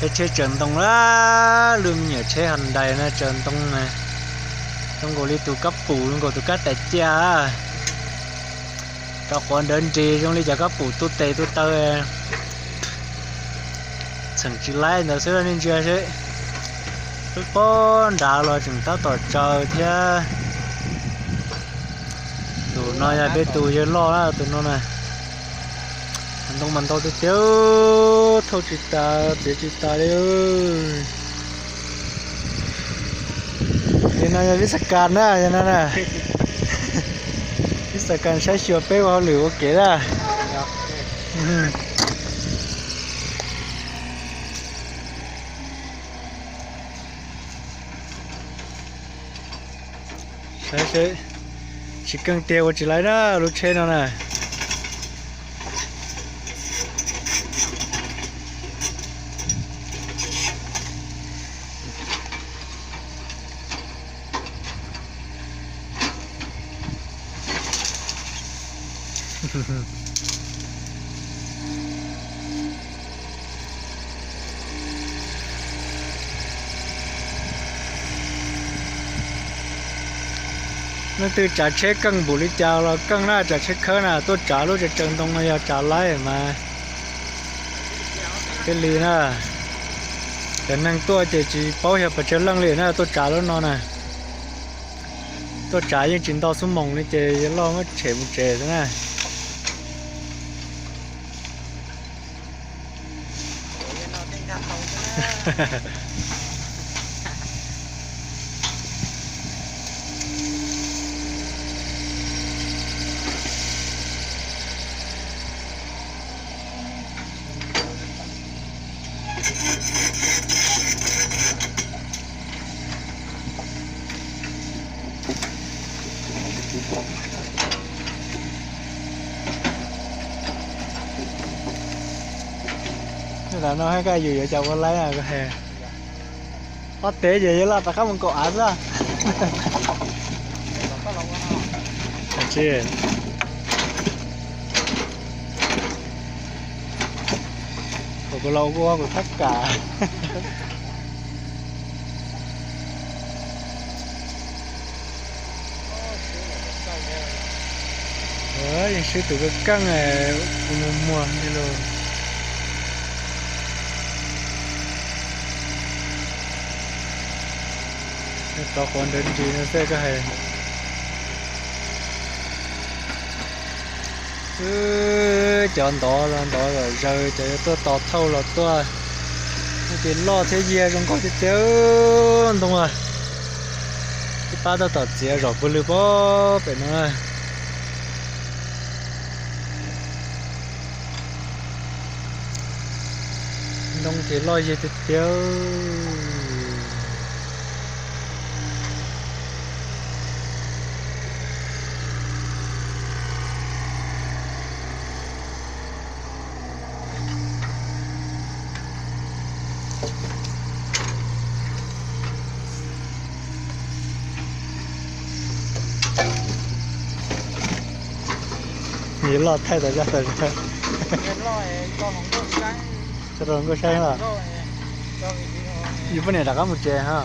Peb tsheb tsaws ntoo la, lub me nyuam tsheb Hyundai na tsaws ntoo na, zoo nkaus li tus kab pum, zoo nkaus tus kab tais cia. Rau qhov nrawv nres zoo li cov kab pum tuaj tes tuaj taw, txheem tsis laib ntawd xwb nej ntsia seb. Lub pob nrad los tseem tab tom tsaws thiab. Tus no yog peb tus yawg loj na, tus no na. Ntoo mas ntau tiag tiag, thauj tsis tas txiav tsis tas li. Yog no yog vib xas kas na, yog no na. Vib xas kas saib xyuas peb ua hauj lwm ua kev na. Saib seb, tsis keej tiag ua tsis laib na lub tsheb no na. Leej twg tsav tsheb keej npaum li cas los keej na, tsav tsheb khawb na tuaj tsav lub tsaws ntoo no yog tsav laib mas thiaj li na. Cov neeg tuaj ces tsis paub xyov pes tsawg leej li na tuaj tsav lub no na. Tuaj tsav yeej tsis ntau xuab moos li ces yawg loj muab tshem mus tsev xwb na. Tam no hais koj yus yuav cov ua laib ko he. Ob teg ces yawg loj rov qab mus nkaum av xwb. Tsis, kuv los ua kuv thab kam. Yeej swb tus keej keej, ua muag muag li lauj. Rau qhov nrawv nris no xwb koj hais. Cov ntov los ntov zom zaws, cov yuav tuaj tos thauj los tuaj. Ces loj thiab yiag zoo nkauj tiag tiag ntoo. Ib pab tab tom txiav zom pw lwg pob pem no. Ntoo ces loj yiag tiag tiag. Yawg loj thaij tas zaj tas zog. Tso rau nkauj saib los. Yus poj niam rov qab mus tsev ha.